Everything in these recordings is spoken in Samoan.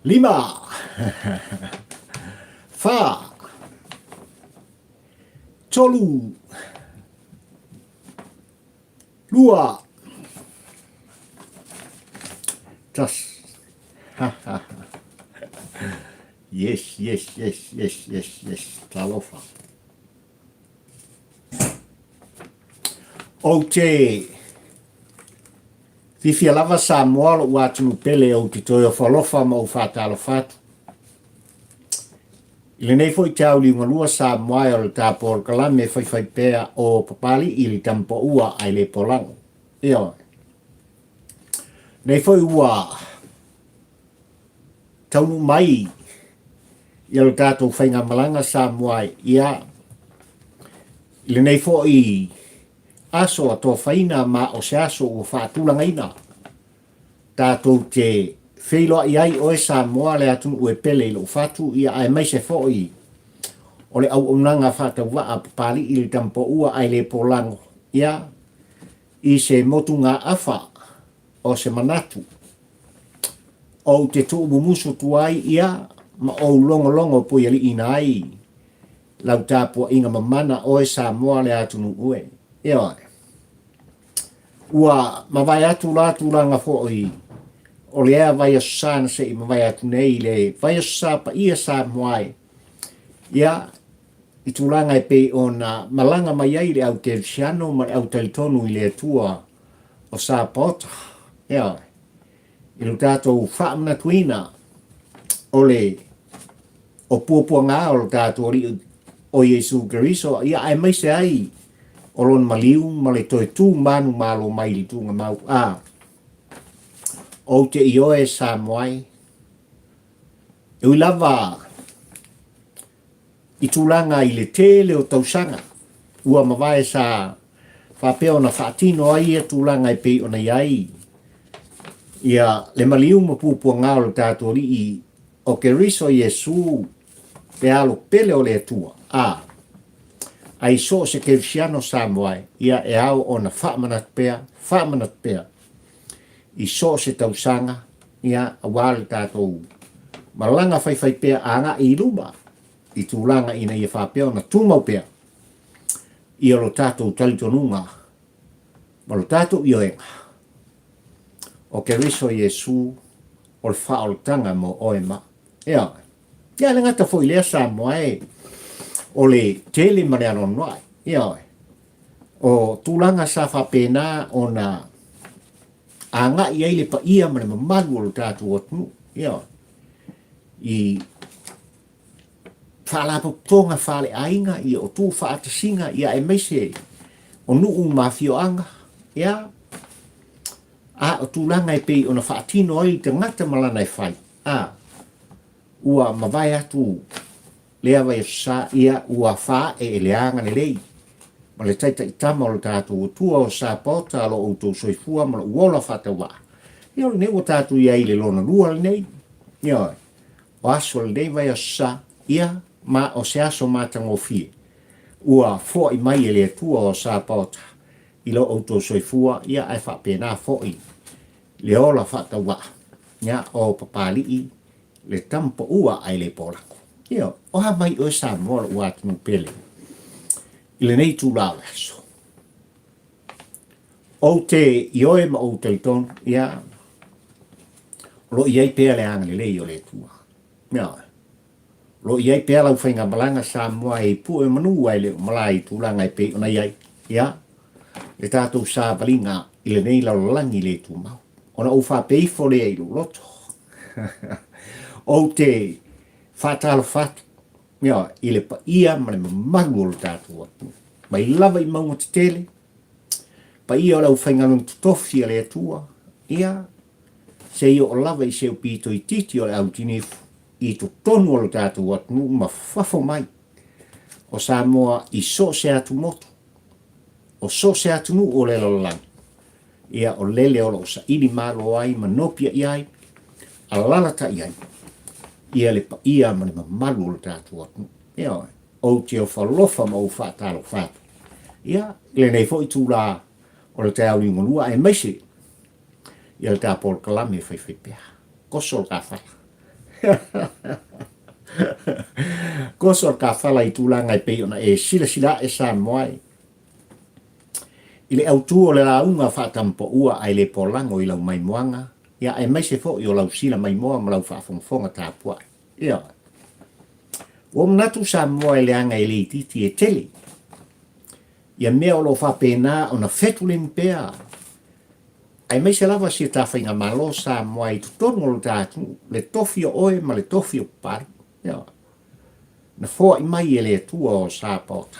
Lima! Fa! Tolu! Lua! Tas! Yes, yes, yes, yes, yes, yes. Talofa. Ou te Fiafia lava Samoa lou atunuu pele ou te toe ofo alofa ma ou faatalofa atu. I lenei foi te au liugalua Samoa e o le ta polokalame faifaipea o Papali'i i le Tamapoua ae le Polago. Ioe. Nei foi ua taunuu mai ia lo tatou faigamalaga Samoa ia i lenei foi aso atofaina ma o se aso ua faatulagaina tatou te feiloai ai oe Samoa le atunuu e pele i lou fatu ia aemaise foi o le auaunaga faatauvaa Papali'i le Tamapoua ae le Polago ia i se motugaafa o se manatu ou te tuumumusu atu ai ia ma ou logologo puialiiina ai lau tapuaiga mamana oe Samoa le atunuu e. Ioe. Ua mavae atu la tulaga foi o lea vaiaso sa na se i mavae atu nei i le vaiaso sa paia Samoa e. Ia, i tulaga e pei ona malaga mai ai le au kerisiano ma le au talitonu i le Atua o Sapaota. Ioe. I lo tatou faamanatuina o le o puapuaga o lo tatou Alii o Iesu Keriso, ia aemaise ai o lona maliu ma le toe tu manumalo mai i le tuugamau. A, ou te ioe Samoa e, e ui lava i tulaga i le tele o tausaga ua mavae sa faapea ona faatino ai ia tulaga e pei ona i ai ia le maliu ma puapuaga o lo tatou Alii o Keriso Iesu le Alo pele o le Atua, a, a i so o se Kerisiano Samoa e, ia e ao ona faamanatu pea, faamanatu pea i so o se tausaga, ia, aua le tatou malaga faifaipea agai i luma i tulaga ina ia faapea ona tumau pea ia lo tatou talitonuga ma lo tatou ioega o Keriso Iesu o le faaolataga mo oe ma Ioe. Ia, le gata foi lea Samoa e, o le tele ma le anoanoai. Ioe. O tulaga sa faapena ona agai ai le paia ma le mamalu o lo tatou atunuu. Ioe. I faalapotopotoga faaleaiga, ia o tuufaatasiga, ia aemaise o nuu ma afioaga, ia, a o tulaga e pei ona faatino ai le tagata ma lana e fai, a, ua mavae atu lea vaiaso sa, ia, ua faae e le agalelei ma le taitaitama o le tatou Atua o Sapaota lo outou soifua ma lou ola faatauvaa. Ia o lenei ua tatou i ai i le lona lua lenei, ioe, o aso lenei vaiaso sa, ia, ma o se aso matagofie ua foai mai e le Atua o Sapaota i lo outou soifua, ia, ae faapena foi le ola faatauvaa, ia, o Papali'i le tama paua ae le polako. Ia, o a mai oe Samoa lou atunuu pele i lenei itula o le aso? Ou te ioe ma ou talitonu, ia, o lo o i ai pea le agalelei o le Atua. Ia, o lo o i ai pea lau faigamalaga Samoa e pue manu ae le o malae i tulaga e pei ona i ai. Ia, le tatou savaliga i lenei lalolagi le tumau. Ona ou faapea ifo lea i lou loto. Ou te faatalofa atu ia, i le paia ma le mamalu o lo tatou atunuu. Mai lava i mauga tetele, paia o le aufaigaluega totofi a le Atua, ia, se i oo lava i se upito itiiti o le au tinifu i totonu o lo tatou atunuu ma fafo mai o Samoa i so o se atumotu, o so o se atunuu o le lalolagi. Ia, o lele o lo o saili malo ai ma nopiai ai, alalatai ai, ia le paia ma le mamalu o le tatou atunuu. Ioe, ou te ofo alofa ma ou faatalofa atu, ia, i lenei foi itula o le taeao liugalua, aemaise ia le ta polokalame faifaipea. Koso le ta fala. Koso o le kafala i tulaga e pei ona e silasila ae Samoa e i le autu o le lauga faatampoua ae le polago i lau maimoaga, ia aemaise foi o lau sila maimoa ma lau faafogafoga tapuai. Ia, ua ou manatu Samoa e leaga e le itiiti e tele ia mea o lo o faapena ona fetuleni pea aemaise lava si a ta faigamalo Samoa i totonu o lo ta atunuu, le tofi o oe ma le tofi o Papalii. Ia, na foai mai e le Atua o Sapaota,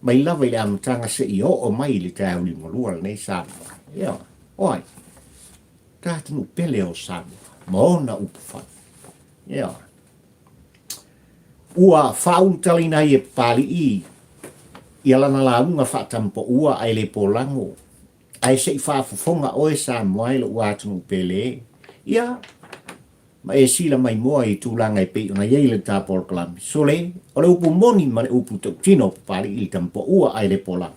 mai lava i le amataga seia oo mai i le taeao liugalua lenei Samoa. Ia, o ai? Ta atunuu pele o Samoa ma ona upufai. Ia, ua faaulutalaina ai e Papalii ia lana lauga faatampoua ae le polago Ae se i faafofoga oe Samoa i lou atunuu pele, ia, ma e sila maimoa i tulaga e pei ona i ai le ta polokalame. Sole, o le upu moni ma le upu tautino o Papalii i le Tamapoua ae le Pola.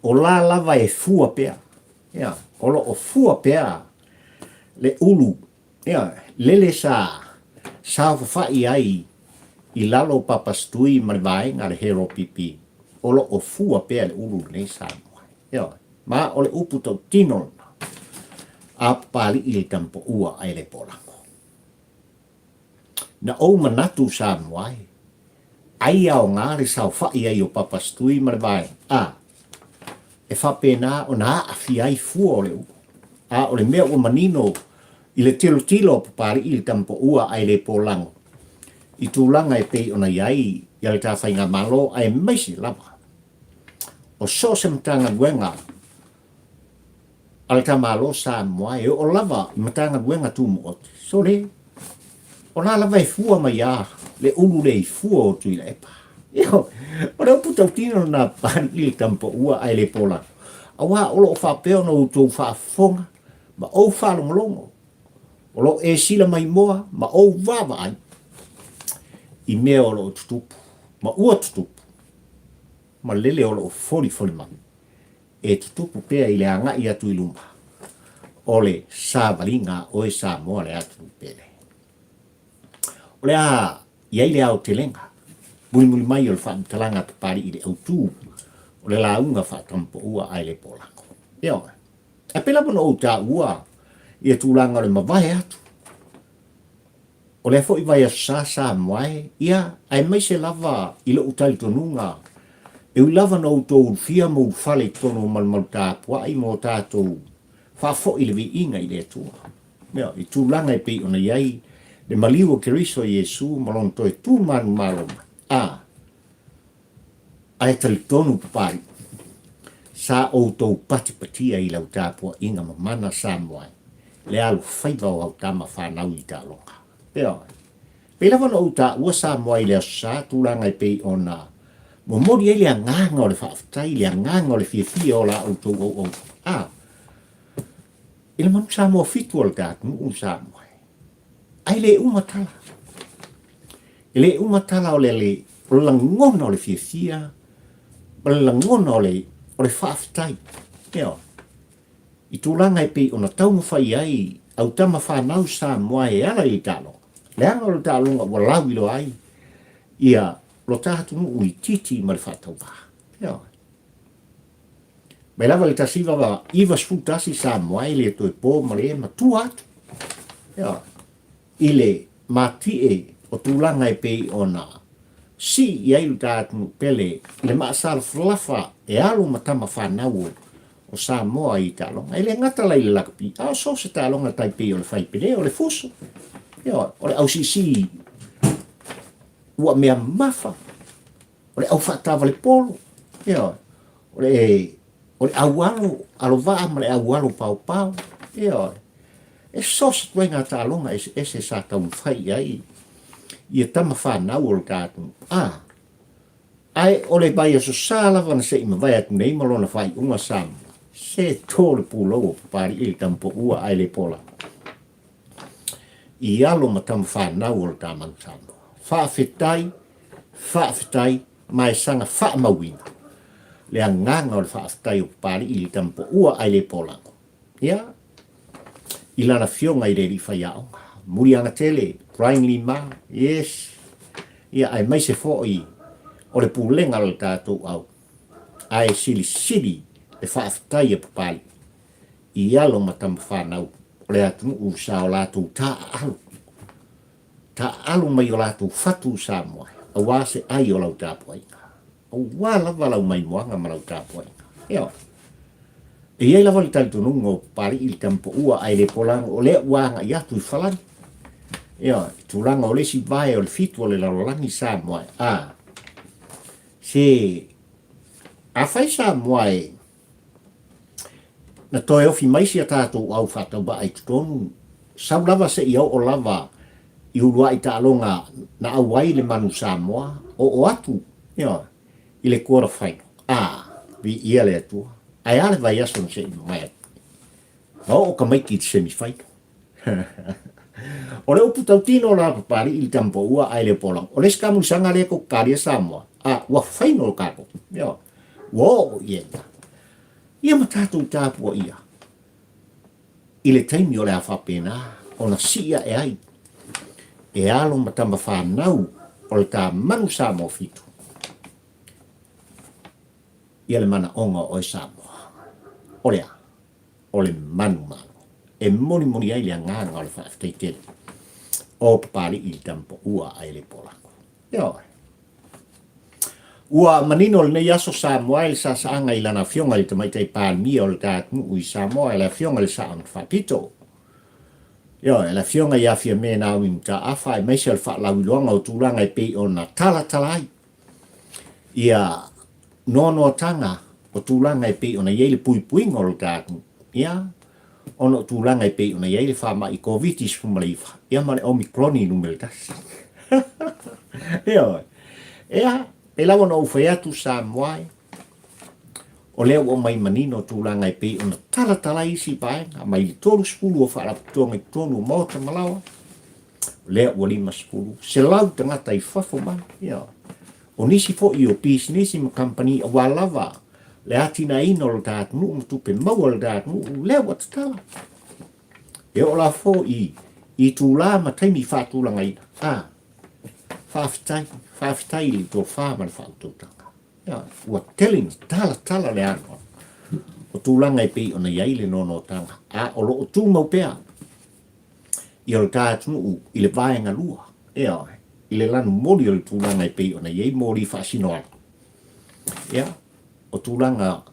O la lava e fua pea, ia, o lo o fua pea le ulu, ia, lele sa saofafai ai i lalo o Papasitui ma le vaega a le Heropipi, o lo o fua pea le ulu lenei Samoa. Ioe. Ma o le upu tautino lena, a Papalii i le Tamapoua ae le Polago. Na ou manatu Samoa e, ai aoga le saofai ai o Papasitui ma le vaega, a, e faapena ona aafia ai fua o le ulu. A o le mea ua manino i le tilotilo a Papalii i le Tamapoua ae le Polago, i tulaga e pei ona i ai ia le ta faigamalo aemaise lava o so o se Matagaluega a le ta Malo Samoa e oo lava i Matagaluega Tumaoti, sole, o la lava e fua mai a le ulu le i fua o Tuilaepa. Ioe, o le upu tautino lena a Papalii i le Tamapoua ae le Polago, aua o lo o faapea ona outou faafofoga ma ou faalogologo O lo o e sila maimoa ma ou vaavaai i mea o lo o tutupu ma ua tutupu ma lele o lo o folifoli mai e tutupu pea i le agai atu i luma o le savaliga a oe Samoa le atunuu pele. O le a i ai le aotelega mulimuli mai o le faamatalaga a Papalii i le autu o le lauga faatampoua ae le polago. Ioe. Ae pei lava ona ou taua ia tulaga o le mavae atu o lea foi vaiaso sa Samoa e, ia, aemaise lava i lou talitonuga, e ui lava na outou ulufia ma ulufale i totonu o malumalu tapuai ma o tatou faafoi le viiga i le Atua. Ia, i tulaga e pei ona i ai le maliu o Keriso Iesu ma lona toe tu manumalo mai, a, Ae talitonu Papalii, sa outou patipatia i lau tapuaiga mamana Samoa e le alofaiva o au tama fanau i taaloga. Ioe. Pei lava ona ou taua Samoa i le Aso Sa, tulaga e pei ona momoli ai le agaga o le faafetai, le agaga o le fiafia o la outou auauna. A, i le manu Samoa fitu o le ta atunuu Samoa e. Ae le uma tala. E le uma tala o le, le, o le lagona o le fiafia, ma le lagona o le, o le faafetai. Ioe. I tulaga e pei ona taumafai ai au tama fanau Samoa e ala i le taaloga. Leaga o le taaloga ua lauiloa ai ia lo ta atunuu itiiti ma le faatauvā. Ioe. Mai lava i le 1991 Samoa e le toe po ma le matua atu. Ioe. I le matie o tulaga e pei ona sii i ai lo ta atunuu pele i le maasalafalafa e alo ma tama fanau o Samoa i taaloga. E le gata la i le lakapi, a o so o se taaloga tai pei o le faipele, o le fuso, ioe, o le ausiisii ua mea mafa, o le au faataavale polo, ioe, o le, o le au alo, alo vaa ma le au alo paopao, ioe. E so o se ituaiga taaloga eseese sa taumafai i ai ia tama fanau o le ta atunuu. A, ae o le vaiaso sa lava na se i mavae atu nei ma lona faaiuga Samoa, se to le pulou o Papalii i le Tamapoua ae le pola i alo ma tama fanau o le ta manu Samoa. Faafetai, faafetai, ma e saga faamauina le agaga o le faafetai o Papalii i le Tamapoua ae le polago. Ia, i lana afioga i le alii faiaoga. Muliagatele, Brian Lima, yes, ia aemaise foi o le pulega o le tatou au, ae silisili le faafetai a Papalii i alo ma tama fanau o le atunuu sa o latou taaalo, taaalo mai o latou fatu Samoa aua se ai o lau tapuaiga. Aua lava lau maimoaga ma lau tapuaiga. Ioe. E i ai lava le talitonuga o Papalii i le tamapaua ae le polago o lea ua agai atu i Falani. Ioe, i tulaga o le isi vae o le fitu o le lalolagi Samoa e, a, se, afai Samoa e, na toe ofi mai si a tatou au faatauvaa i totonu, sau lava seia oo lava i uluai taaloga na auai le manu Samoa, oo atu, ioe, i le quarter final. A, viia le Atua. Ae a le vaiaso na se i mamae atu? Na oo tamaiti i le semi final. O le upu tautino la Papalii i le tamapaua ae le o Polago. O le isi kamulisaga lea tou te talia Samoa, a, ua final tatou. Ioe. Ua oo i ai. Ia ma tatou tapuaia i le taimi o le a faapena ona sii ae ai e alo ma tama fanau o le ta manu Samoa fitu ia le manaoga o oe Samoa. O le a? O le manu malo. E molimoli ai le agaga o le faafetai tele o Papalii i le tamapaua a le Polako. Ioe. Ua manino lenei aso Samoa i le sasaaga i lana afioga i le Tamaitai Palemia o le ta atunuu i Samoa, le afioga i le Sao na Faapito. Ioe, le afioga ia Fiame Naomi Mataafa aemaise o le faalauiloaga o tulaga e pei ona talatala ai ia noanoataga o tulaga e pei ona i ai le puipuiga o le ta atunuu. Ia, ona o tulaga e pei ona i ai le faamai Koviti-19, ia ma le Omicron numera tasi. Ioe. Ia, pei lava ona ou fai atu Samoa e, o lea ua aumai manino tulaga e pei ona talatala ai isi vaega, mai le 30 o faalapotopotoga i totonu o maota ma laoa, o lea ua 50, 100 tagata i fafo mai, ioe. O nisi foi o pisinisi ma kamupani aua lava le atinaeina o lo ta atunuu ma tupe maua a lo ta atunuu, lea ua tatala. E oo la foi i itulā ma taimi faatulagaina, a, faafetai, faafetai i le tofa ma le faautautaga. Ia, ua tele ina talatala le anoano o tulaga e pei ona i ai le noanoataga, a o lo o tumau pea i o ta atunuu i le vaega lua, ioe, i le lanu moli o le tulaga e pei ona i ai moli faasinoala. Ia, o tulaga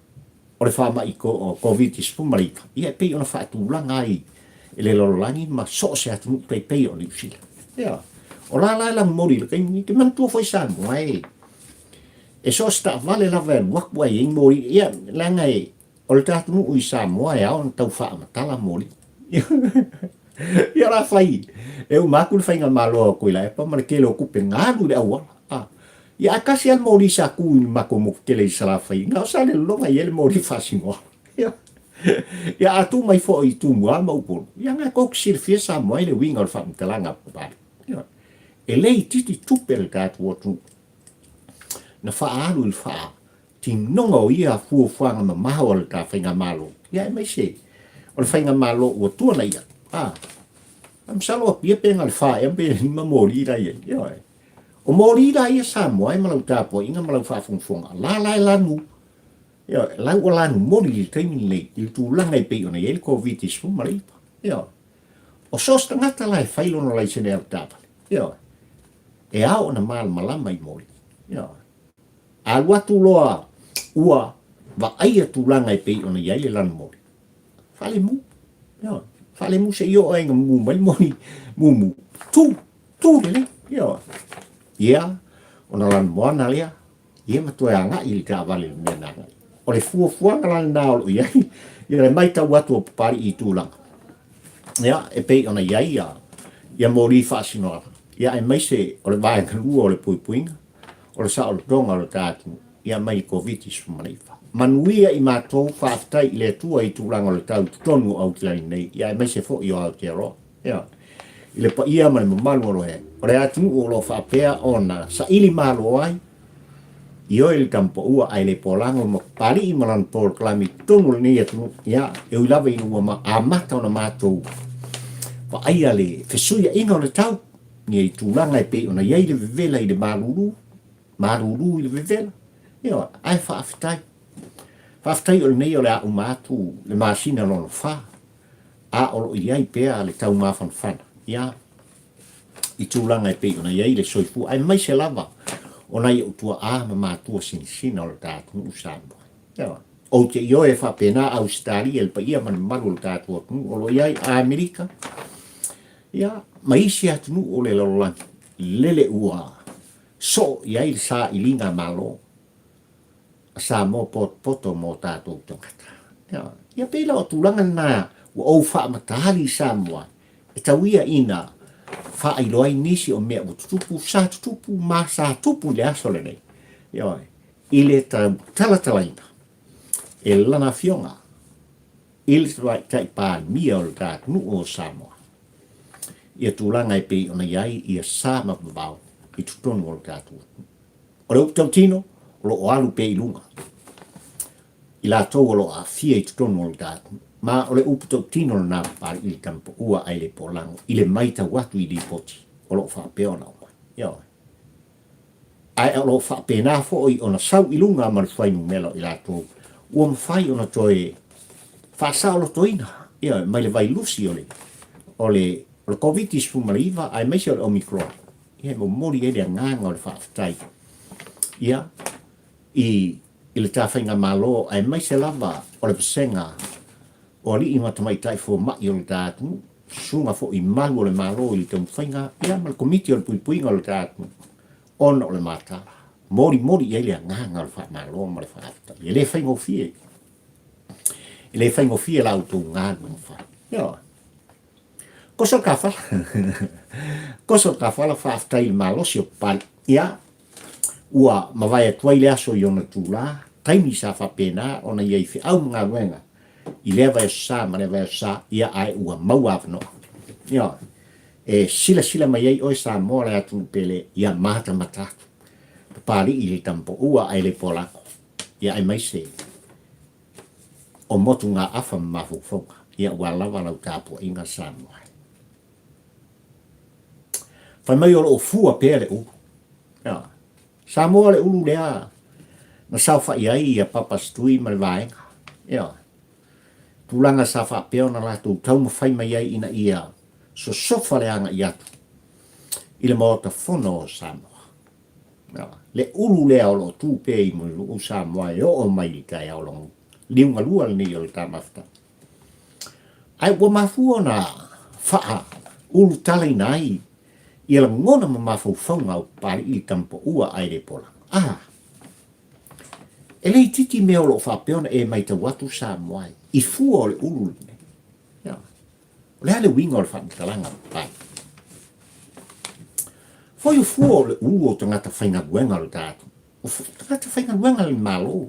o le faamai Koviti-19, ia e pei ona faatulaga ai e le lalolagi ma so o se atunuu tai pei o Niu Sila. Ia, o la la e lanu moli i le taimi nei, te manatua foi Samoa e, e so o se taavale lava e alu atu ai e i ai moli, ia, leaga e, O le ta atunuu i Samoa e ao ona tau faamatala moli. Ia la fai e uma atu le faigamalo a Tuilaepa ma le tele o tupe na alu i le auala. A, ia ae tasi lava le moli sa tu i le matou motu tele i Salafai, na o Salelologa e i ai le moli faasinoa. Ia, ia a tu mai foi i Tumua ma Upolu, ia na tou te silafia Samoa i le uiga o le faamatalaga a Papalii. Ia, e le itiiti tupe a le tatou atunuu na faaalu i le faa tinoga o ia fuafuaga mamao a le ta faigamalo, ia aemaise o le faigamalo ua tuanai atu. A, a masalo Apia pe na o le fa ea pe lima moli la i ai. Ioe. O moli la ia Samoa e ma lau tapuaiga ma lau faafogafoga, la la e lanu, ioe, la ua lanu moli i le taimi lenei i le tulaga e pei ona i ai le Koviti-19. Ioe. O so o se tagata la e fai lona laisene avetaavale, ioe, e ao ona malamalama i moli. Ioe. Alu atu loa ua vaaia tulaga e pei ona i ai le lanumoli. Faalemu. Ioe. Faalemu se i oo ai ina mumu mai le moli mumu. Tu, tu lelei. Ioe. Ia, ona lanumoana lea, ia ma toe agai i le taavale i le mea na agai. O le fuafuaga la lena o lo o i ai, ia le matau atu o Papalii i tulaga. Ia, e pei ona i ai ia, ia moli faasinoala, ia aemaise o le vaega lua o le puipuiga, o le saolotoga o le ta atunuu, ia mai le Koviti-19. Manuia i matou, faafetai i le Atua i tulaga o le tau i totonu o Aotearoa nei, ia aemaise foi o Aotearoa. Ia, i le paia ma le mamalu o le, o le atunuu o lo o faapea ona saili malo ai, ioe le tamapaua ae le polago ma Papalii ma lana polokalame i totonu o lenei atunuu, ia, e ui lava ina ua amata ona matou Vaaia le fesuiaiga o le tau, ia i tulaga e pei ona i ai le vevela i le malulu, malulu i le vevela, ioe, ae faafetai. Faafetai o lenei o le a uma atu le masina lona fa, a o lo o i ai pea le tau mafanafana, ia, i tulaga e pei ona i ai le soifua, aemaise lava o nai ou tuaa ma matua sinasina o le ta atunuu Samoa. Ioe. Ou te ioe e faapena Ausetalia i le paia ma le mamalu o le tatou atunuu o lo o i ai Amerika, ia, ma isi atunuu o le lalolagi, lele ua soo i ai le sailiga malo a Samoa potopoto mo tatou tagata. Ia, ia pei la o tulaga lena ua ou faamatali i Samoa e tau ia ina faailoa ai nisi o mea ua tutupu, sa tutupu ma sa tupu i le aso lenei. Ioe, i le talatalaina e lana afioga i le Tamaitai Palemia o le ta atunuu o Samoa ia tulaga e pei ona i ai ia sa ma vavao i totonu o le tatou atunuu. O le upu tautino, o lo o alu pea i luga i latou o lo o aafia i totonu o le ta atunuu. Ma o le upu tautino lena Papalii i le Tamapaua ae le Polago i le maitau atu i lipoti o lo o faapea ona aumai. Ioe. Ae o lo o faapena foi ona sau i luga ma le fuainumera o i latou ua mafai ona toe faasaolotoina, ioe, mai le vailusi o le, o le, o le Koviti-19 aemaise o le Omicron. Ia, e momoli ai le agaga o le faafetai, ia, i, i le ta faigamalo aemaise lava o le vasega o alii ma tamaitai fomai o le ta atunuu, susuga foi i malu o le Malo i le taumafaiga, ia ma le Komiti o le Puipuiga o le ta atunuu, ona o le matala. Molimoli i ai le agaga o le faamalo ma le faafetai. E le faigofie. E le faigofie la outou galuega fai. Ioe. Koso le tafala. Koso le tafala, faafetai i le malosi o Papalii. Ia, ua mavae atu ai le aso i ona tula, taimi sa faapena ona i ai feau ma galuega i lea vaiaso sa ma lea vaiaso sa, ia ae ua maua avanoa. Ioe. E silasila mai ai oe Samoa le atunuu pele, ia matamata atu. Papalii i le Tamapaua ae le Poalako, ia aemaise o motugaafa ma mafaufauga, ia ua lava lau tapuaiga Samoa. Fai mai o lo o fua pea le ulu. Ia. Samoa le ulu lea na saofai ai ia Papa Setui ma le vaega. Ia. Tulaga sa faapea ona latou taumafai mai ai ina ia sosofa le agai atu i le Maota Fono o Samoa. Ia. Le ulu lea o lo o tu pea i Mulinuu Samoa e oo mai i le taeao logo liugalua lenei o le ta mafutaga. Ae ua mafua ona faa ulutalaina ai ia lagona ma mafaufauga o Papalii i le Tamapaua ae le Polaga. A! E le itiiti mea o lo o faapea ona e maitau atu Samoa i fua o le ulu lenei. Ia. O le a le uiga o le faamatalaga a Papalii? Foi o fua o le ulu o tagata faigaluega o le ta atunuu. O tagata faigaluega le Malo.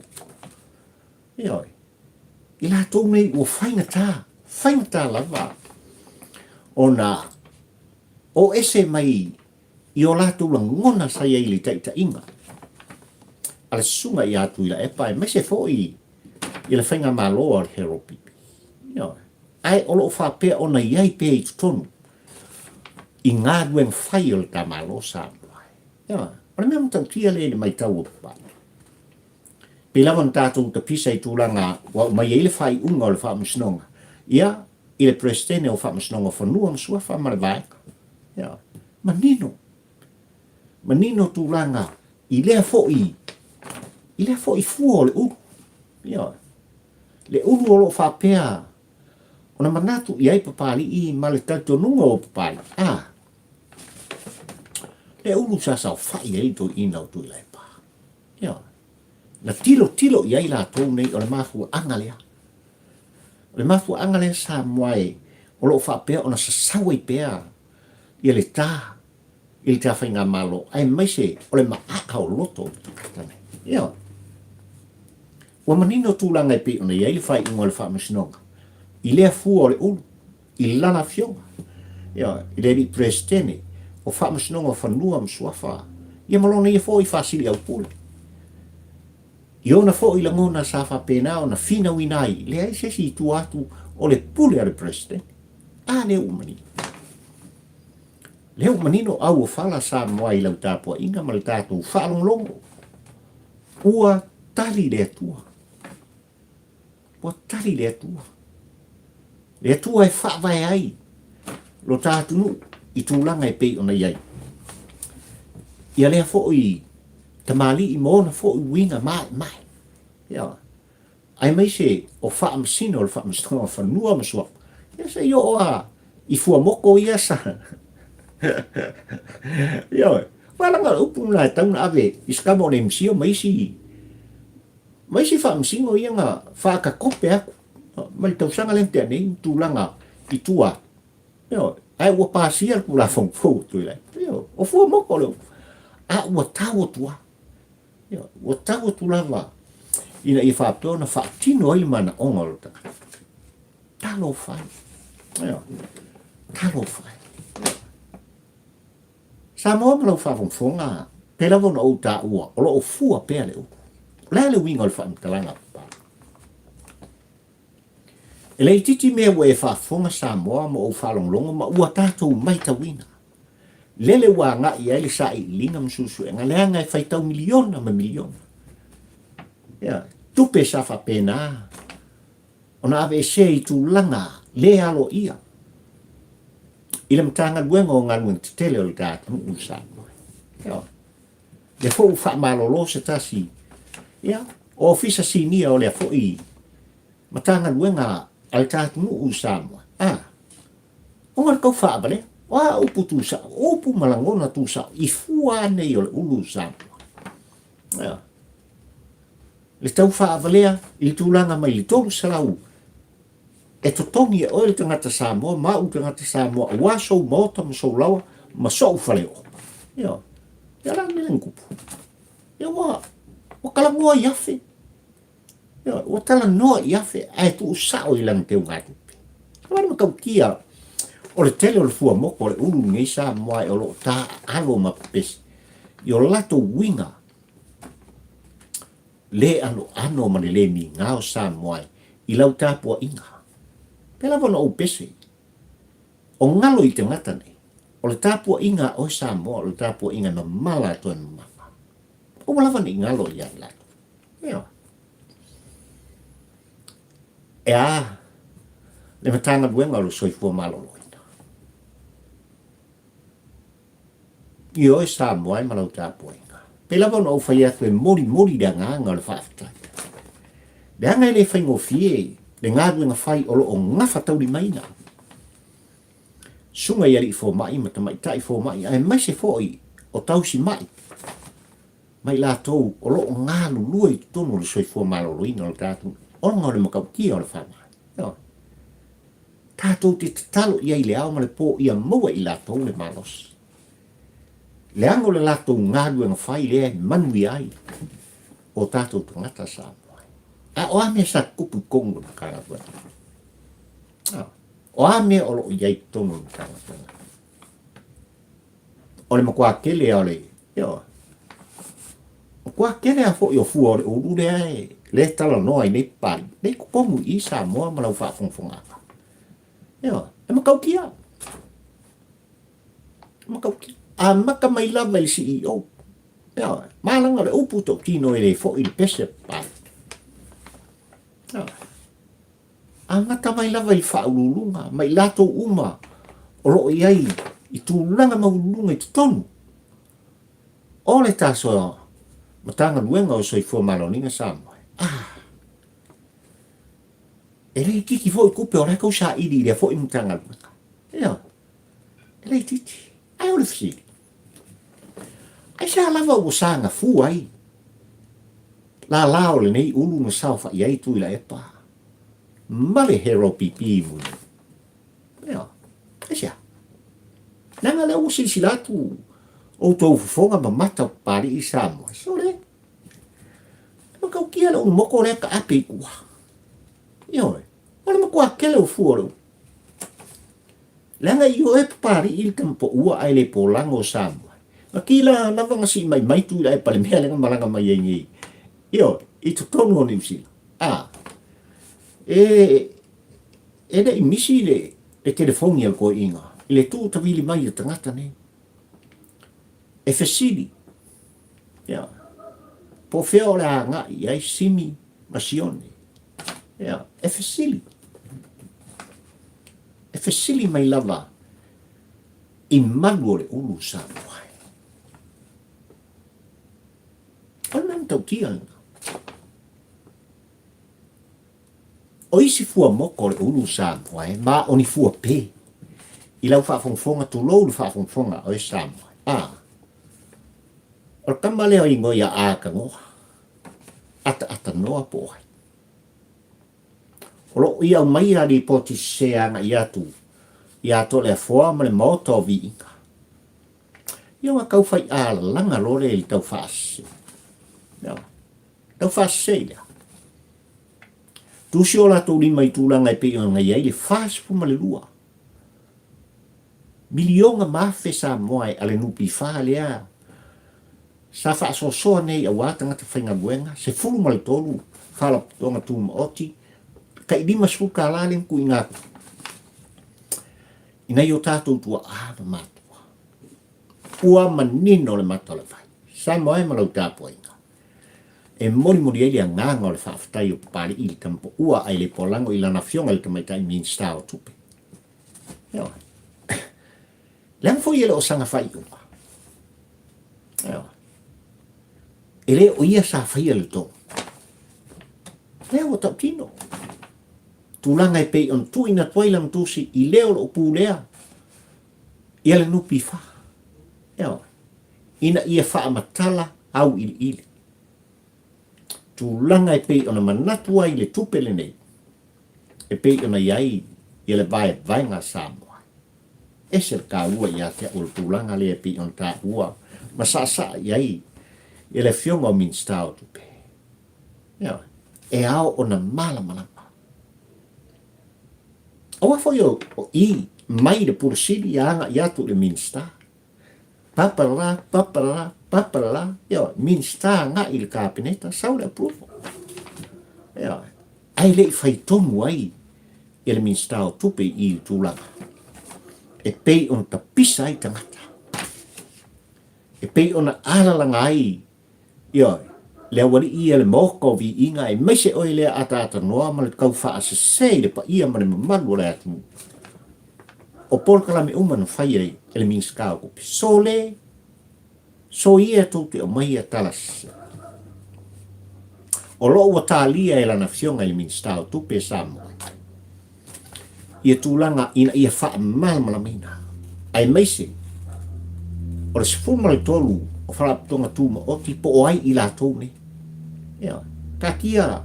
Ioe. I latou nei ua faigata, faigata lava ona o ese mai i o latou lagona sa i ai i le taitaiga a le susuga ia Tuilaepa aemaise foi i le faigamalo a le Harold Pipi. Ioe. Ae o lo o faapea ona i ai pea i totonu i galuega fai o le ta Malo Samoa. Ioe. O le mea matautia lea i le maitau o Papalii. Pei lava ona tatou tapisa i tulaga ua aumai ai le faaiuga o le Faamasinoga, ia, i le Peresetene o Faamasinoga o Fanua ma Suafa ma le Vaega. Ia, manino, manino tulaga i lea foi, i lea foi fua o le ulu. Ia, le ulu o lo o faapea ona manatu i ai Papalii ma le talitonuga o Papalii, a, le ulu sa saofai ai le toeaina o Tuilaepa. Ioe. Na tilotilo i ai latou nei, o le mafuaaga lea. O le mafuaaga lea Samoa e, o lo o faapea ona sasau ai pea ia le ta i le ta faigamalo, aemaise o le maaa o loto o le tagata nei. Ioe. Ua manino tulaga e pei ona i ai le faaiuga o le Faamasinoga i lea fua o le ulu i lana afioga, ioe, i le alii Peresetene o Faamasinoga o Fanua ma Suafa, ia ma lona ia foi faasiliaupule. I ona foi lagona sa faapena ona finauina ai, leai se isi i tua atu o le pule a le Peresetene. A lea ua manino. Lea ua manino auofala Samoa i lau tapuaiga ma le tatou faalogologo. Ua tali le Atua. Ua tali le Atua. Le Atua e faavae ai lo ta atunuu i tulaga e pei ona i ai. Ia lea foi tamalii ma ona foi uiga maemae. Ia, aemaise o faamasino o le Faamasinoga o Fanua ma Suafa, ia se i oo lava i fuamoko ia sa... Ioe, aua leaga o le upu lena e tatau ona ave i se kama o le MCIL ma isi ma isi faamasino ia na faatakope atu mai le tausaga lea na tea nei ma tulaga i tua atu. Ioe, ae ua pasia le Tulafono fou a Tuilaepa. Ioe, o fuamoko le upu, a ua tau atu lava. Ioe, ua tau atu lava ina ia faapea ona faatino ai le manaoga o le tagata. Talofa e. Ioe, talofa e. Samoa ma lau faafogafoga, pei lava ona ou taua, o lo o fua pea le upu. O le a le uiga o le faamatalaga papa? E le itiiti mea ua e faafofoga Samoa ma ou faalogologo ma ua tatou matauina. Lele ua agai i ai le sailiiliga ma suesuega leaga e faitau miliona ma miliona. Ia, tupe sa faapena ona aveesea i tulaga le aloaia i le Matagaluega o Galuega Tetele o le ta atunuu i Samoa. Ia, lea foi ua faamalolo se tasi, ia, Ofisa Sinia o lea foi Matagaluega a le ta atunuu i Samoa. A, Ona o le tau faavalea, o a upu tusao, o upu ma lagona tusao i fua lava nei o le ulu i Samoa. Ia. Le tau faavalea i le tulaga mai le 300 e totogi e oe le tagata Samoa ma au tagata Samoa aua sou maota ma sou laoa ma sou faleoo. Ia, ia la mea na tupu. Ia ua, ua talanoa i afe. Ioe, ua talanoa i afe ae tuusao i lana teugatupe. O le matautia o le tele o le fuamoko o le ulu lenei Samoa e o lo o taaalo ma pepesi i o latou uiga le anoano ma le le migao Samoa i lau tapuaiga. Pei lava ona ou pese, o galo i tagata nei, o le tapuaiga a oe Samoa o le tapuaiga e mamala atu e mamafa. Aua lava ne i galo ia i latou. Ioe. E a le Matagaluega o le Soifua Maloloina? Ioe Samoa e ma lau tapuaiga. Pei lava ona ou fai atu e molimoli le agaga o le faafetai. Leaga e le faigofie le galuega fai o lo o gafataulimaina. Susuga i alii fomai ma tamaitai fomai aemaise foi o tausimai ma i latou o lo o galulue i totonu o le soifua maloloina o le tatou ona o le matautia o le faamai. Ioe. Tatou te tatalo i ai i le ao ma le po ia maua i latou le malosi. Leaga o le latou galuega fai lea e manuia ai o tatou tagata Samoa. A o a mea sa tutupu i totonu o le Matagaluega? O a mea o lo o i ai i totonu o le Matagaluega? O le matua tele lava o le, ioe, matua tele lava foi o fua o le ulu lea e, lea e talanoa ai nei Papalii, lea i totonu i i Samoa ma lau faafogafogaaga. Ioe, e matautia. E matautia. Amata mai lava i le CEO. Ioe, ma leaga o le upu tautino e le foi le pese a Papalii. Ioe. Amata mai lava i le faauluuluga ma i latou uma o lo o i ai i tulaga maualuluga i totonu o le tasoa Matagaluega o Soifua Maloloina Samoa. Ah! E le itiiti foi tupe o la e tau saili i lea foi Matagaluega. Ioe. E le itiiti. Ae o le fesili, aisea lava ua sagafua ai lala o lenei ulu na saofai ai Tuilaepa ma le Hero PP i Mulinuu? Ioe, aisea? Leaga lea ua silasila atu outou fofoga ma mata o Papalii i Samoa, sole, e matautia le ulu moko lea taape i tua. Ioe, o le matua tele o fua o le ulu. Leaga i ioe Papalii le tama paua ae le polaga o Samoa. Na kila lava na sii mai mai Tuilaepa le mea lea na malaga mai ai nei. Ioe, i totonu o Niu Sila. A, e, e le i misi le, le telefoni a le toeaina i le tuutawili mai o tagata nei. E fesili, ia, po o fea o le a agai i ai Simi ma Sione? Ia, e fesili. E fesili mai lava i malu o le ulu Samoa e. O le mea matautia lena. O isi fua moko o le ulu Samoa e, ma o ni fua pē. I lau faafogafoga, tulou le faafogafoga a oe Samoa e. A, o le tama lea o igoa ia Akanoa, Ataatanoa po o ai. O lo o i aumaia lipoti sese agai atu ia Toleafoa ma le Maota o Viiga. Ia ua tau fai alalaga loa lea i le tau faasese. Ia, tau faasese i lea. Tusi o latou lima i tulaga e pei ona i ai le 42 miliona ma afe Samoa e a le NPF lea sa faasoasoa nei aua tagata faigaluega, 13 Faalapotopotoga Tumaoti, tai 50 tala lea na tuuina atu i nai o tatou tuaa ma matua. Ua manino le mata o le vai. Samoa e ma lau tapuaiga. E molimoli ai le agaga o le faafetai o Papalii i le tamapaua a Ilepoalago i lana afioga i le Tamaitai Minisita o Tupe. Ioe. Leaga foi e le o saga faaiuga. Ioe. E le o ia sa faia le tonu. Lea ua tautino. Tulaga e pei ona tuuina atu ai lana tusi i le o lo o pulea ia le NPF. Ioe. Ina ia faamatala auiliili tulaga e pei ona manatu ai le tupe lenei e pei ona i ai ia le vaevaega a Samoa. Ese le taua ia te au o le tulaga lea e pei ona taua ma saasaa i ai ia le Afioga o Minisita o Tupe. Ioe. E ao ona malamalama. Aua foi o i mai le Pule Sili a agai atu i le Minisita. Papalala, papalala, papalala, ioe, Minisita agai i le Kapeneta, sau le approval. Ioe. Ae le i fai tonu ai e le Minisita o Tupe i le tulaga e pei ona tapisa ai tagata, e pei ona alalaga ai, ioe, le aualii ia le maota o viiga, aemaise oe lea ataatanoa ma le tau faasese i le paia ma le mamalu o le atunuu. O polokalame uma na faia e le Minisita o Tupe, sole, Soia tou te aumaia tala sese. O lo o ua talia e lana afioga i le Minisita o Tupe a Samoa ia tulaga ina ia faamalamalamaina, aemaise o le 13 o Faalapotopotoga Tumaoti po o ai i latou nei. Ioe. Taatia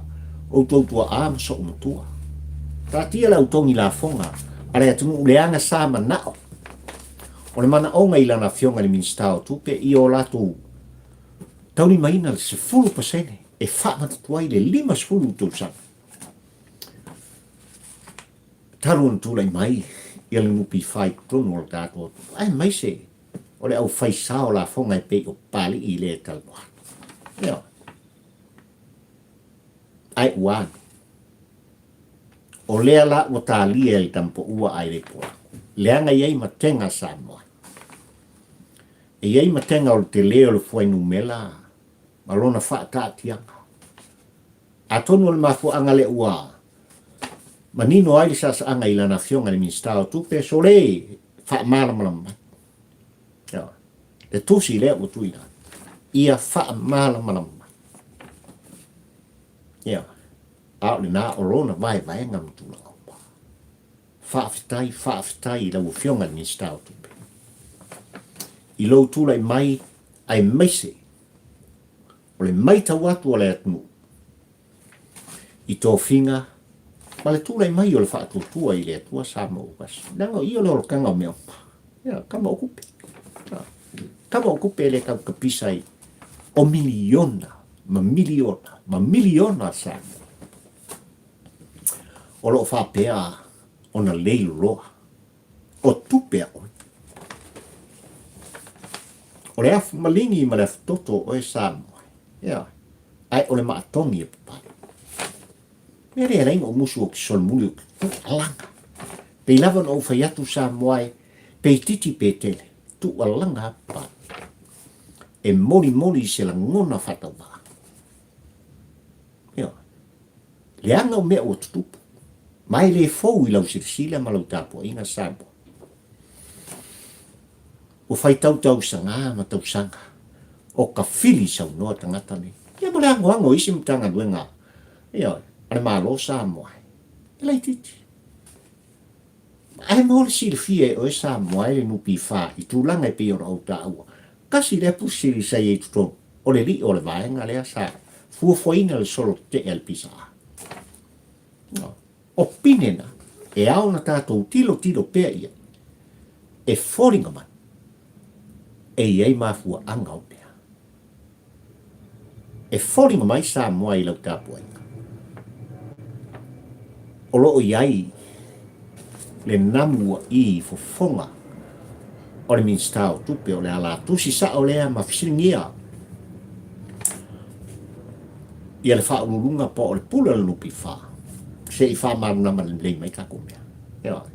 outou tuaa ma sou matua. Taatia le au togi lafoga a le atunuu leaga sa manao O le manaoga i lana Afioga i le Minisita o Tupe ia o latou taulimaina le 10% e faamatatu ai le 50 tausaga talu ona tulai mai ia le NPF i totonu o le tatou atunuu, aemaise o le aufai sao lafoga e pei o Papalii lea e talanoa atu. Ioe. Ae ua ane. O lea la ua talia e le tamapaua a Ilepoa, leaga e i ai matega a Samoa. E i ai matega o le tele o le fuainumera ma lona faataatiaga. Atonu o le mafuaaga lea ua manino ai le saasaaga i lana afioga i le Minisita o Tupe, sole faamalamalama mai. Ioe. Le tusi lea ua tuuina atu, ia faamalamalama mai. Ioe. A o lena o lona vaevaega ma tulaga uma. Faafetai, faafetai i lau Afioga i le Minisita o Tupe i lou tulai mai aemaise o le maitau atu a le atunuu i tofiga ma le tulai mai o le faatuatua i le Atua Samoa ua tasi. Leaga o ia o le olokega o mea uma. Ia, kama o kupe. Kama o kupe e le tau tapisa ai o miliona ma miliona ma miliona a Samoa o lo o faapea ona lei loloa o tupe a oe. O le afu maligi ma le afu toto o oe Samoa, ioe, ae o le maatogi e papale. Mea lea e alai ona ou musu ou te solomuli ou te tuualaga. Pei lava ona ou fai atu Samoa e, pe itiiti pe tele, tuualaga a papale. e molimoli i se lagona faatauvaa. Ioe. Leaga o mea ua tutupu, ma e le fou i lau silasila ma lau tapuaiga Samoa. Ua faitau tausaga ma tausaga o kafili saunoa tagata nei. Ia ma le anoano o isi Matagaluega, ioe, a le Malo Samoa e laitiiti. Ae mo le silafia e oe Samoa e le NPF i tulaga e pei ona ou taua, tasi lea pusi sa i ai i totonu, o le lio o le vaega lea sa fuafuaina le solo tetee a le PSA. O pine na, e ao ona tatou tilotilo pea i ai, e foliga mai e i ai mafuaaga o mea. E foliga mai Samoa i lau tapuaiga. O lo o i ai le namu ua i fofoga o le Minisita o Tupe, o le ala tusi sao lea ma fesiligia ia le faauluuluga po o le pule o le NPF se i faamalamalama lelei mai tatou mea. Ioe.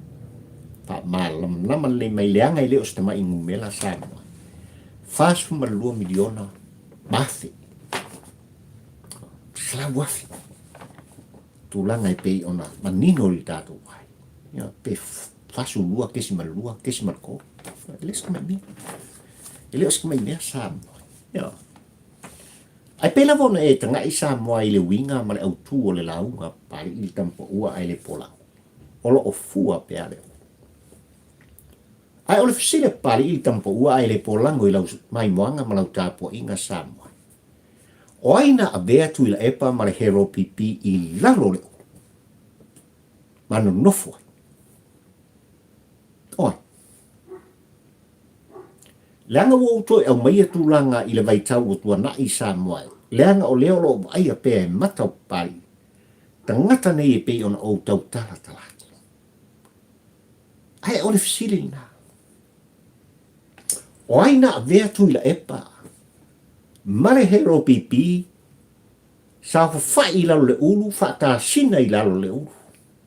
Faamalamalama lelei mai leaga e le o se tamai numera Samoa. 42 miliona ma afe. 100,000. Tulaga e pei ona manino i le tatou ai. Ia, pe 42.2.3. E le o se tamai mea. E le o se tamai mea Samoa. Ia. Ae pei lava ona e tagai Samoa i le uiga ma le autū o le lauga a Papalii le tama paua ae le polau. O lo o fua pea le ulu. Ae o le fesili a Papalii le tama paua ae le polago i lau maimoaga ma lau tapuaiga Samoa. O ai na avea Tuilaepa ma le Hero PP i lalo o le ulu ma nonofo ai? O ai? Leaga ua ou toe aumaia tulaga i le vaitau ua tuanai i Samoa, leaga o lea o lo o vaaia pea e mata o Papalii tagata nei e pei ona ou tautalatala atu. Ae o le fesili lena, o ai na avea Tuilaepa ma le Hero PP saofafai i lalo le ulu, faatasina i lalo le ulu?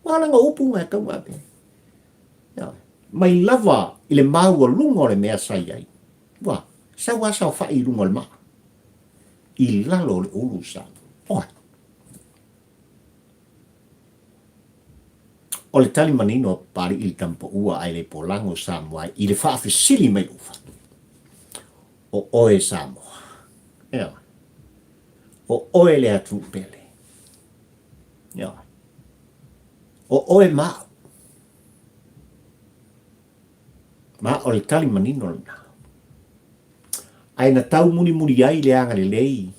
Ua ala na upu na e tau ave. Mai lava i le maualuga o le mea sa i ai, ua sau lava saofai i luga o le maa, i lalo o le ulu sa oe. O le tali manino a Papalii le tama paua ae le polago Samoa i le faafesili mai lou fatu, o oe Samoa, ioe, o oe le atunuu pele, ioe, o oe ma au. Ma o le tali manino lena. Ae na tau mulimuli ai le agalelei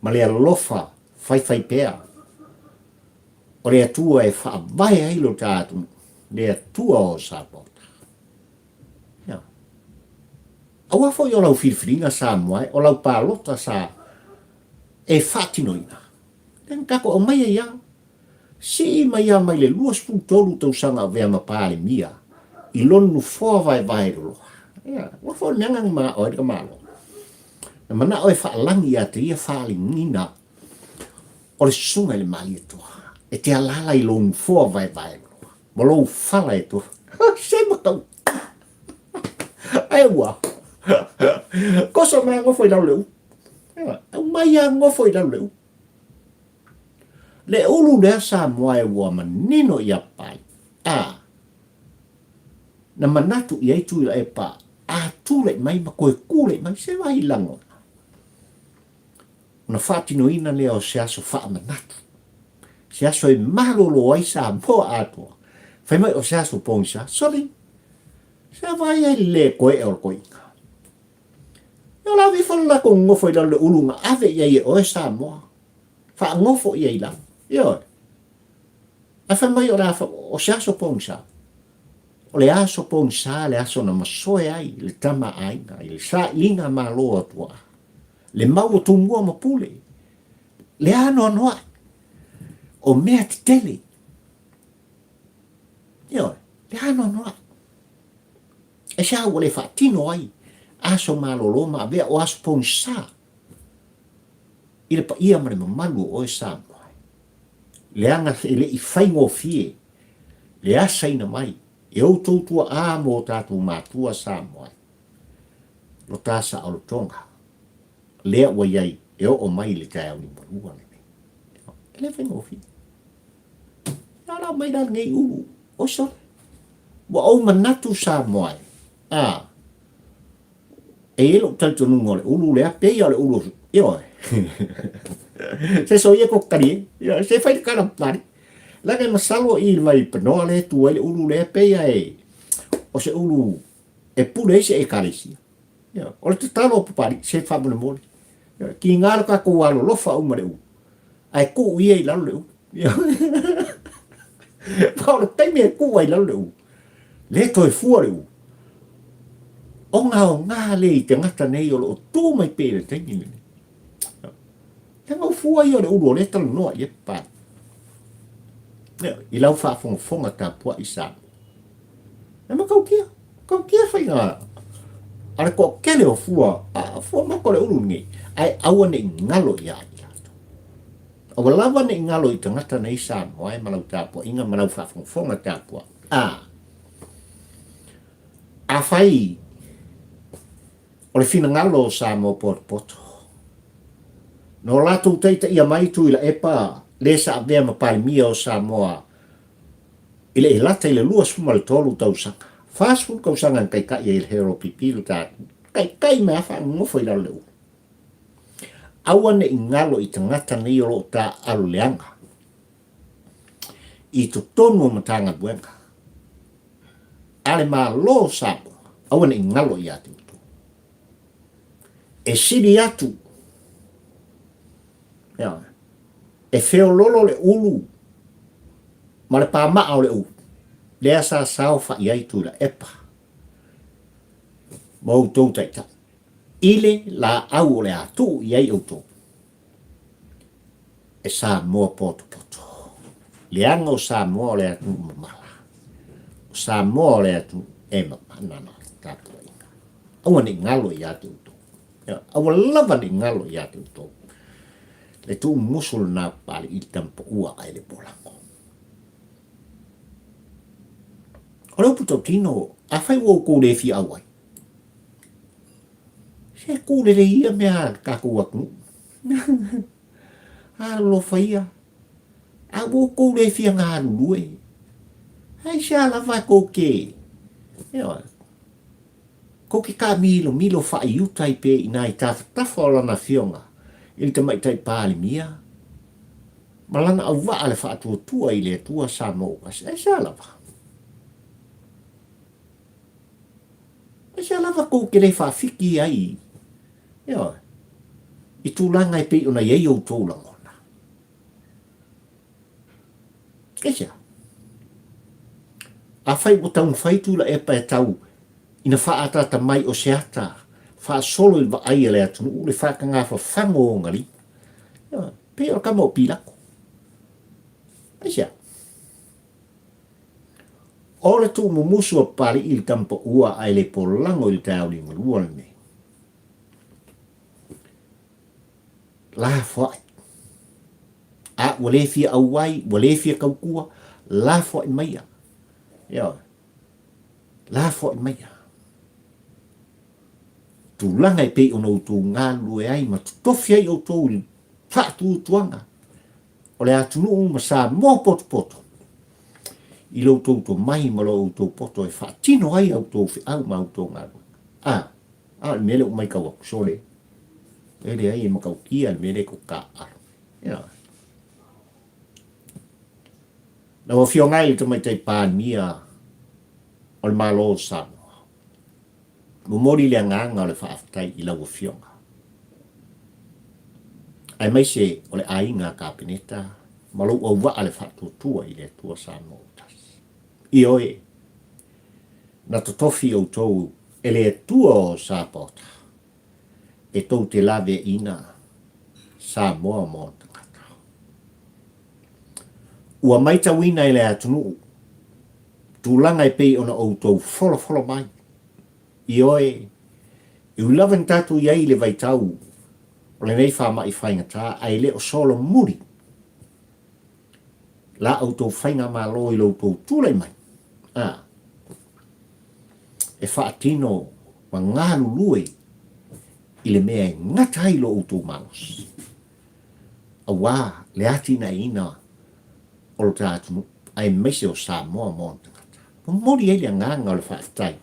ma le alofa faifaipea o le Atua e faavae ai lo ta atunuu, le Atua o Sapaota. Ia. Aua foi o lau filifiliga Samoa, o lau palota sa e faatinoina. Lea na tatou aumai ai lava. Sii mai lava mai le 23 tausaga avea ma Palemia i lona nofoa vaevae loloa. Ia, ua foi le mea na manao ai le tamaloa. Na manao e faalagi ia te ia faaligiina o le susuga i le Malietoa e te alaala i lou nofoa vaevae loloa ma lou fala e tofa. Se matau! Ae ua koso mai a nofo i lalo le upu. Aumai a nofo i lalo le upu. Le ulu lea Samoa e ua manino ia pai, a na manatu i ai Tuilaepa a tulai mai ma toe tulai mai se wahi lagona. Ona faatinoina lea o se aso faamanatu, se aso e malolo ai Samoa atoa. Fai mai o se aso pogisa, soli, se vai ai le koe o le koiga. Ia o la ave ifo le latou nofo i lalo le ulu na ave i ai e oe Samoa. Faanofo i ai lalo. Ioe. Ae fai mai o le a, o se aso pogisa. O le aso pogisa le aso na masoe ai le tama a aiga i le sailiga malo a tuaa. Le mau o Tumua ma Pule. Le anoanoai. O mea tetele. Ioe. Le anoanoai. Aisea ua le faatino ai aso malolo ma avea o aso pogisa i le paia ma le mamalu o oe Samoa? Leaga e le i faigofie le asaina mai e outou tuaa ma o tatou matua Samoa lo ta saolotoga. lea ua i ai e oo mai i le taeao liugalua lenei. E le faigofie. Na la mai la lenei ulu, oi sole. Ua ou manatu Samoa e, a, e i ai lou talitonuga o le ulu lea, pei o le ulu, ioe. Se soia ko kali e, ioe, se fai le kala pali. Leaga e masalo i le vai panoa lea e tu ai le ulu lea, pei a e, o se ulu e pule ai se ekalesia. Ioe, o le tatalo a Papalii, se faamolemole. Ioe, kiga lo tatou alolofa uma le ulu, ae tuu ia i lalo le ulu. Ma o le taimi e tuu ai i lalo le ulu, le toe fua le ulu. Ogaoga le i tagata nei o lo o tu mai pea i le taimi lenei. Leaga o fua ia o le ulu o lea e talanoa i ai Papalii. I lau faafogafoga tapuai Samoa. E matautia, matautia faiga a le toatele o fua, a fua mata o le ulu lenei, ae aua ne i galo ia i latou. Aua lava ne i galo i tagata nei Samoa e ma lau tapuaiga ma lau faafogafoga tapuai. A, afai o le finagalo o Samoa potopoto, na o latou taitaia mai Tuilaepa le sa avea ma Palemia o Samoa I le lata i le 23 tausaga, 40 tausaga na taitai ai e le HLPP lo tatou taitai mai lava faanonofo i lalo o le ulu. Aua ne i galo i tagata nei o lo o taaalo leaga i totonu o Matagaluega a le Malo o Samoa, aua ne i galo ia te outou. E sili atu e feololo le ulu ma le pamaa o le ulu, lea sa saofai ai Tuilaepa ma outou taitai i le laau o le a tuu i ai outou e Samoa potopoto. Leaga o Samoa o le atunuu mamala, o Samoa o le atunuu e mamana na tapuaiga. Aua ne i galo ia te outou. Aua lava ne i galo ia te outou le tuumusu lena Papalii i le tamapaua ae le polago. O le upu tautino, afai ua outou le fia auai, se kū lelei ia mea a le tatou atunuu. Alolofa ia, a ua outou le fia galulue, aisea lava e tou te, ioe, Kou te kāmilomilo faaiuta ai pea i nā i tafatafa o lana afioga i le Tamaitai Palemia ma lana auvaa le faatuatua i le Atua Samoa ua tasi. Aisea lava? Aisea lava kou te le faafiki ai, ioe, i tulaga e pei ona i ai outou lagona? Aisea? Afai ua taumafai Tuilaepa e tau ina faaataata mai o se ata faasolo i le vaai a le atunuu le faataga fafago o ona lima, ioe, pei o le tama o Pilato. Aisea? O le tuumumusu a Papalii i le tamapaua ae le polago i le taeao liugalua lenei. Lafoai. A ua le fia auai, ua le fia tautua, lafoai maia. Ioe. Lafoai maia. Tulaga e pei ona outou galulue ai ma totofi ai outou i le faatuatuaga o le atunuu ma Samoa potopoto i lo outou tomai ma lo outou poto e faatino ai a outou feau ma a outou galuega. A, a o le mea lea ua maitau atu, sole, e leai e matautia le mea lea e tou taaalo. Ioe. Lau Afioga e i le Tamaitai Palemia o le Malo o Samoa, momoli le agaga o le faafetai i lau Afioga, aemaise o le aiga Kapeneta ma lou auvaa le faatuatua i le Atua Samoa ua tasi. Ioe, na totofi outou e le Atua o Sapaota e tou te laveaiina Samoa ma ona tagata. Ua maitauina e le atunuu tulaga e pei ona outou folafola mai. Ioe, e ui lava ina tatou i ai i le vaitau o lenei faamai faigata ae le o solomuli la outou faigamalo i lo outou tulai mai, a, e faatino ma galulue. i le mea e gata ai lo outou malosi, auā le atinaeina o lo ta atunuu, aemaise o Samoa ma ona tagata. Momoli ai le agaga o le faafetai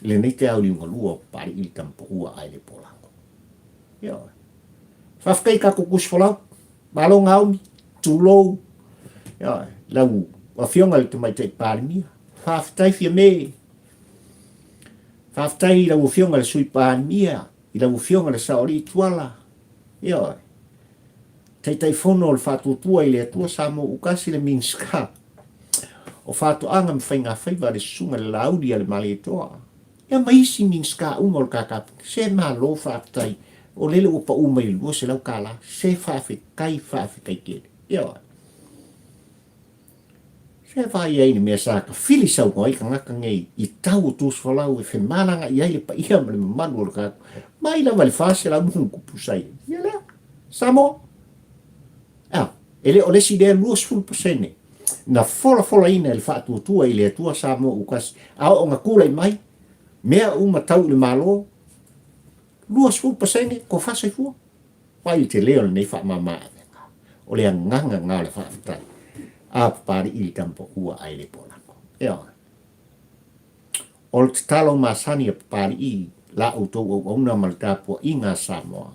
i lenei taeao liugalua o Papalii le Tamapaua ae le Polago. Ioe. Faafetai i tatou tusi folau. Malo gaomi, tulou. Ioe, lau Afioga i le Tamaitai Palemia. Faafetai Fiame. Faafetai i lau Afioga i le Sui Palemia, i lau Afioga i le Saoalii Tuala. Ioe. Taitaifono o le Faatuatua i le Atua Samoa Ukasi le Minisita o Faatoaga ma Faigafaiva le Susuga i le Laauli a le Malietoa. Ia ma isi Minisita uma o le KKP. Se malo faafetai, o lele ua pau mai i le $200. Se faafetai, faafetai tele. Ioe. Se vaai ai i le mea sa tafili saunoa ai tagata nei i tau o tusifolau e femalagaai ai le paia ma le mamalu o le tatou. Mai lava i le 400 ma ona tupu sa i ai. Ia lea, Samoa. A, e le o le isi lea 20% na folafolaina e le faatuatua i le Atua Samoa Ukasi a oo na tulai mai mea uma tau i le Malo, 20% tofa soifua. Vaai i le tele o lenei faamama avega. O le agaga lena o le faafetai a Papalii i le tamapaua ae le polago. Ioe. O le tatalo masani a Papalii la outou auauna ma le tapuaiga a Samoa,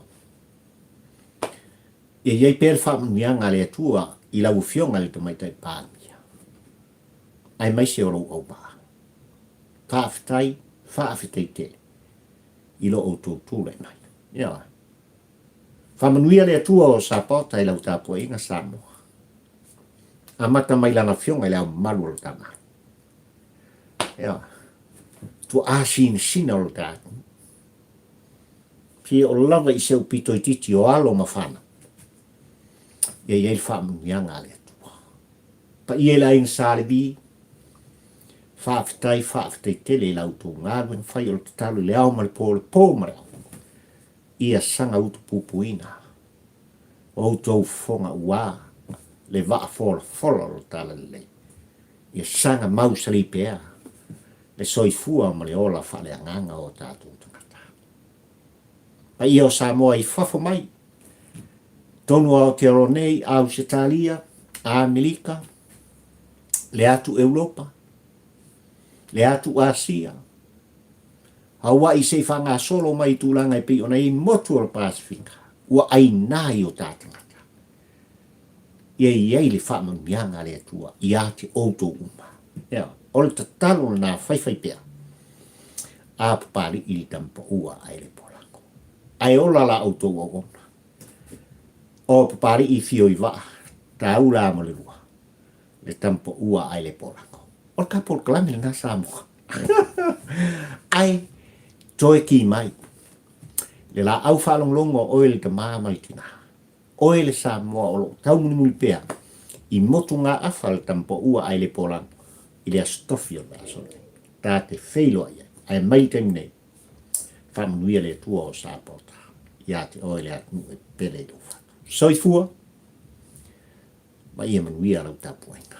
ia i ai pea le faamanuiaga a le Atua i lau Afioga i le Tamaitai Palemia, aemaise o lou auvaa. Faafetai, faafetai tele i lo outou tulai mai. Ioe. Faamanuia le Atua o Sapaota i lau tapuaiga Samoa. Amata mai Lana Afioga i le Ao Mamalu o lo ta Malo. Ioe. Tuaa sinasina o lo ta atunuu. Fia o lava i se upito itiiti o alo ma fanau. Ia i ai le faamanuiaga a le Atua. Paia i le aiga Sa Levi, faafetai, faafetai tele i la outou galuega fai o le tatalo i le ao ma le po, le po ma le ao. Ia saga utu puipuina outou fofoga ua le vaa folafola o le Talalelei. Ia saga mausali pea le soifua ma le ola faaleagaga o tatou tagata. Paia o Samoa i fafo mai, tonu o Aotearoa nei, Ausetalia, Amerika, le atu Europa, le atu Asia, Hawaii se i faagasolo mai i tulaga e pei ona i ai motu o le Pasefika, ua aina i o ta tagata. Ia i ai le faamanuiaga a le Atua ia te outou uma. Ea, o le tatalo lena faifaipea a Papalii i le tamapaua ae le polago. Ae ola la outou auauna. O Papalii i fio i vaa, taula mo le lua, le tamapaua ae le polago. O le ta polokalame lena Samoa. Ae toe ki mai le laau faalogologo a oe le tama ma le tina. Oe le Samoa o loo taumulimuli pea i motugaafa le tamapaua ae le polago i le aso tofi o le vaiaso nei. Ta te feiloai ai. Ae mai le taimi nei, faamanuia le Atua o Sapota ia te oe le atunuu e pele i lou fatu. Soifua ma ia manuia lau tapuaiga.